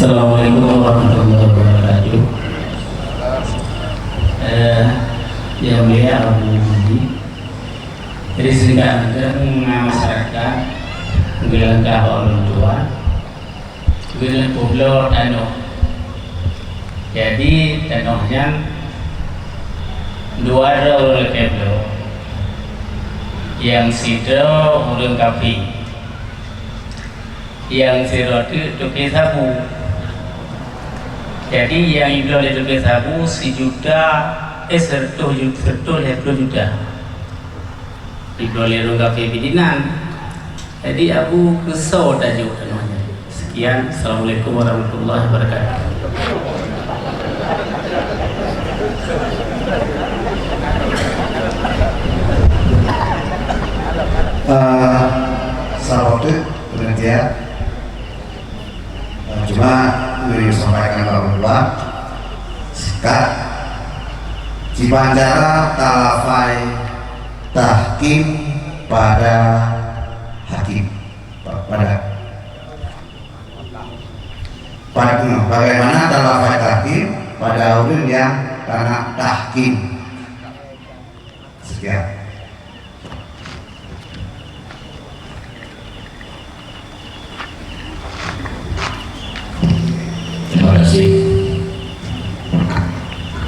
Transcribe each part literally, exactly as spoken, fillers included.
Assalamualaikum warahmatullahi wabarakatuh. Eh, yang mulia Abu Budi, jadi singkat mungkin masyarakat, mungkin langkah orang tua, mungkin publo tanoh. Jadi tanoh nyan dua droe lakée bloe, yang sidroe ureuëng kafé. Nyang sidroe teuk teupi sabu. Jadi nyang ibloe lé teupi sabu sijuta, eh, seureutôh ju-, seureutôh lhée ploh juta. Ibloe lé ureuëng kafé bidinan. Jadi Abu keusoe tajok tanoh nyan. Sekian, Assalamualaikum warahmatullahi wabarakatuh. Eh, saboh teuk. Pengertian. Cuma, ini disampaikan oleh Bapak, singkat, kiban cara talafai tahkim pada hakim, pa-, pada, pada, bagaimana talafai tahkim pada orang yang kena tahkim. Sekian. Terima kasih.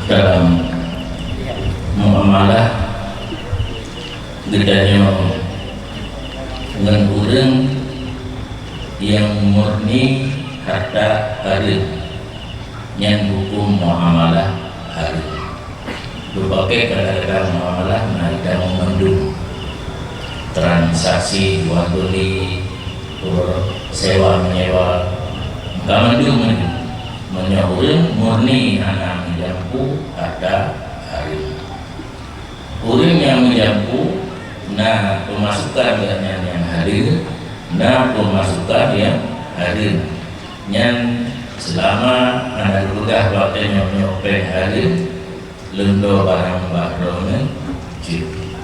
Dalam muamalah geutanyoe ngon ureuëng nyang murni harta hareuem, nyan huköm muamalah hareuem. Geupakée kata-kata muamalah na ita mandum, transaksi jual beli, sewa menyewa, ka mandum nyan. Meunyoe ureuëng murni hana meujampu harta hareuem. Ureuëng nyang meujampu na peumasukan geuhnyan nyang hareuem, na peumasukan nyang hareuem. Nyan seulama hana geupeugah bak tanyoe nyoe péng hareuem, lôn dua barang bak droeneuh jeuet.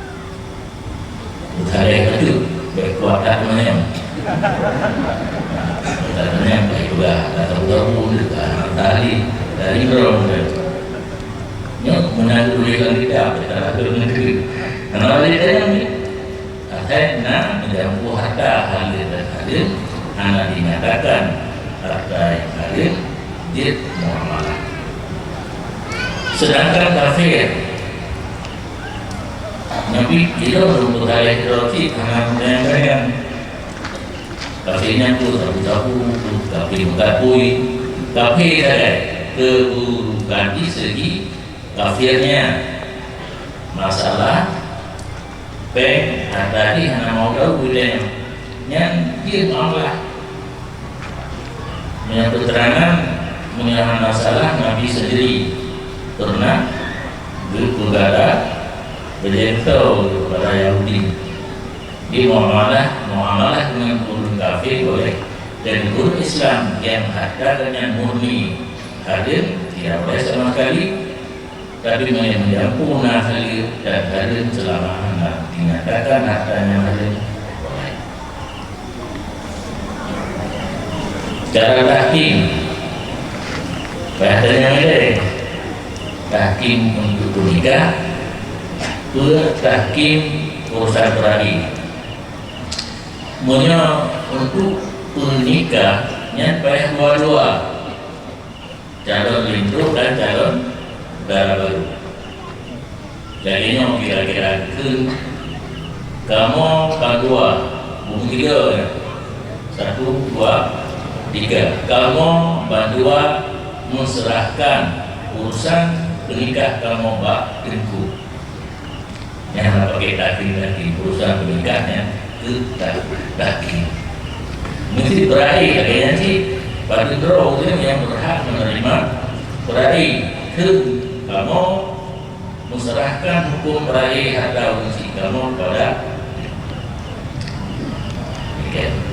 Bukan lé beutôi, bèk kuat that manyang. That manyang bèk peugah, that tabu-tabu, that ahli, dari droeneuh. Nyoe meunan tulésan kitab, bèk that lagèe nyan. Hana lé tanyong ni. Asai na meujampu harta hareuem dan hareuem, hana dinyatakan harta nyang hareuem, jeuet muamalah. Sedangkan kafir, Nabi ilôn lôn peugaleh droe cit hana meunayang-nayang. Kafir nyan peue sabu-sabu, kafir meugapui, kafir sagai keuburukan di segi kafir nyan. Masalah péng, harta jih hana mau tahu geutanyoe. Nyan jeuet muamalah. Meunyoe keuterangan, meunyoe hana salah, Nabi sendiri pernah geupeugada beujantoe keupada Yahudi. Di muamalah, muamalah dengan ureuëng kafir boleh, dan ureuëng Islam yang harta geuhnyan murni hareuem tidak boleh sama sekali. Tapi meunyoe meujampu na hareuem dan hareuem seulama hana dinyatakan harta nyang hareuem, boleh. Cara tahkim. Bahasanya mileh. Tahkim untuk peunikah, peue tahkim urusan peuraye. Meunyoe untuk peunikah, nyan payah dua-dua. Calon linto dan calon dara barô. Lagèe nyoe kira-kira kheun, kamoe bandua, bumoe tiga nyan. Satu, dua, tiga. Kamoe bandua meuseurahkan urusan peunikah kamoe bak Teungku. Nyang na pakai daging-daging, urusan peunikah nyan keu da-, daging. Meusti peuraye lagèe nyan cit. Padub droe ureueng nyang beurhak meuneurimong peuraye, kheun kamoe meuseurahkan hukôm peuraye hareuta ureueng syiek kamoe keupada daging.